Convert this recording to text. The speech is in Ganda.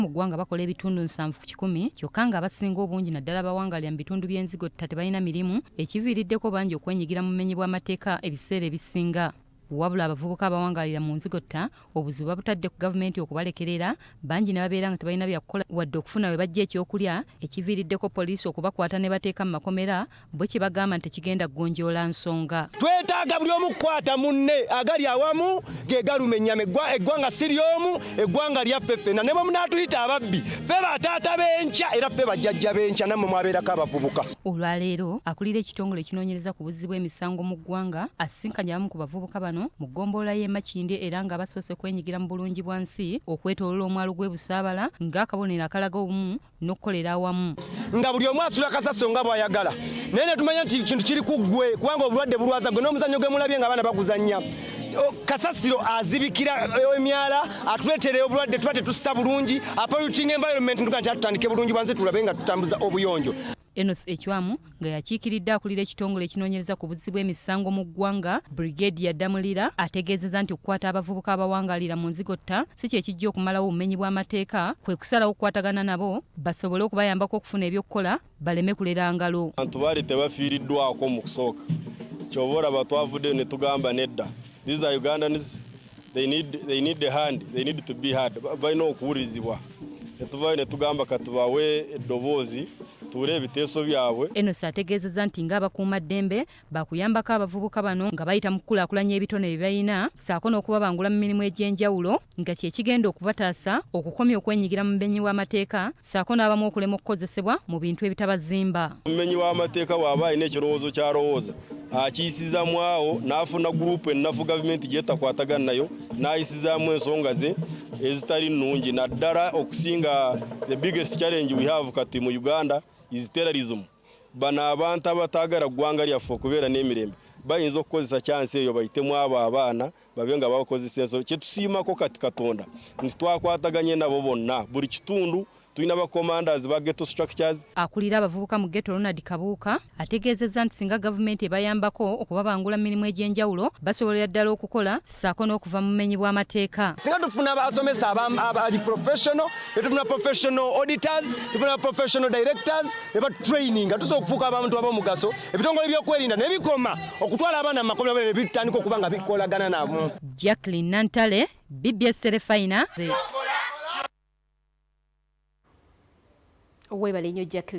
Abavubuka mu ggwanga bakola ebitundu 70% kyokka ng'abasinga obungi naddala abawangalira mu bitundu by'enzigotta tebalina mirimu, ekiviiriddeko bangi okwenyigira mu bumenyi bw'amateeka ebiseera ebisinga. Wabula abavubuka abawangalira mu nzigotta obuzibu babutadde ku gavumenti okubalekerera, bangi ne babeera nga tebalina byakukola wadde okufuna we bajja ekyokulya, ekiviiriddeko poliisi okubakwata ne bateeka mu makomera bo kye bagamba nti tekigenda kugonjoola nsonga. Twetaaga buli omu kukwata munne, agali awamu ge galuma ennyama. Eggwanga si ly'omu, eggwanga lyaffe ffenna. Ne bwe munaatuyita ababbi, ffe bataata b'enkya era ffe bajjajja b'enkya, nammwe mwabeerako abavubuka. Olwaleero akulira ekitongole ekinoonyereza ku buzzi bw'emisango mu ggwanga asisinkanye abamu ku bavubuka bano mu ggombolola y'e Makindye era nga basoose kwenyigira mu bulungi bwa nsi okwetooloola omwalo gw'e Busaabala ng'akabonero akalaga obumu n'okukolera awamu. Nga buli omu asula kasasiro nga bw'ayagala, naye ne tumanya nti kintu kiri ku ggwe, kubanga obulwadde bulwaza ggwe n'omuzannyo gwe mulabye ng'abaana baguzannya. Kasasiro azibikira emyala, atuleetera obulwadde, tuba tetussa bulungi, apolluting environment. Ntuga nti atutandike bulungi bwansi, tulabe nga tutambuza obuyonjo. Enos Ekwamu nga yakiikiridde akulira ekitongole ekinoonyereza ku buzzi bw'emisango mu ggwanga, Brigadier Damulira, ategeezezza nti okukwata abavubuka abawangalira mu nzigotta si kye kijja okumalawo obumenyi bw'amateeka, kwe kusalawo okukwatagana nabo basobole okubayambako okufuna ebyokukola baleme kulera ngalo. Abantu baali tebafiiriddwako mu kusooka, ky'oba olaba twavuddeyo ne tugamba nedda, these are Ugandans, they need a hand, they need to be heard, balina okuwulirizibwa. Ne tuvayo ne tugamba katubawe eddoboozi tuwule ebiteeso byabwe. Enos ategeezezza nti ng'abakuumaddembe bakuyambako abavubuka bano nga bayita mu kukulaakulanya ebitone bye balina ssaako n'okubabangula mu mirimu egy'enjawulo nga kye kigenda okubataasa okukomya okwenyigira mu bumenyi bw'amateeka ssaako n'abamu okulema okukozesebwa mu bintu ebitabazimba. Omumenyi w'amateeka bw'aba alina ekirowoozo ky'alowooza, akiyisizaamu awo n'afuna gurupu ennafu gavumenti gyetakwatagana nayo, n'ayisizaamu ensonga ze ezitali nnungi. Naddala okusinga, the biggest challenge we have kati mu Uganda is terrorism. Bano abantu abataagala ggwanga lyaffe okubeera n'emirembe bayinza okukozesa chance eyo bayitemu abo abaana babe nga bakozesa ensolo. Kyetusiimako kati Katonda nti twakwataganye nabo bonna, buli kitundu tulina ba commanders ba ghetto structures. Akulira abavubuka mu ghetto, Ronald Kabuuka, ategeezezza nti singa gavumenti ebayambako okubabangula mu mirimu egy'enjawulo, basobolera ddala okukola ssaako n'okuva mu bumenyi bw'amateeka. Singa tufuna abasomesa abali professional, ne tufuna professional auditors, tufuna professional directors ne batutraininga, tusobola okufuuka abantu ab'omugaso. Ebitongole by'okwerinda ne bikoma okutwala abaana mu makomera ne bitandika okuba nga bikolagana nabo. Jacqueline Nantale, BBS Terefayina. Weebale nnyo, Jacqueline.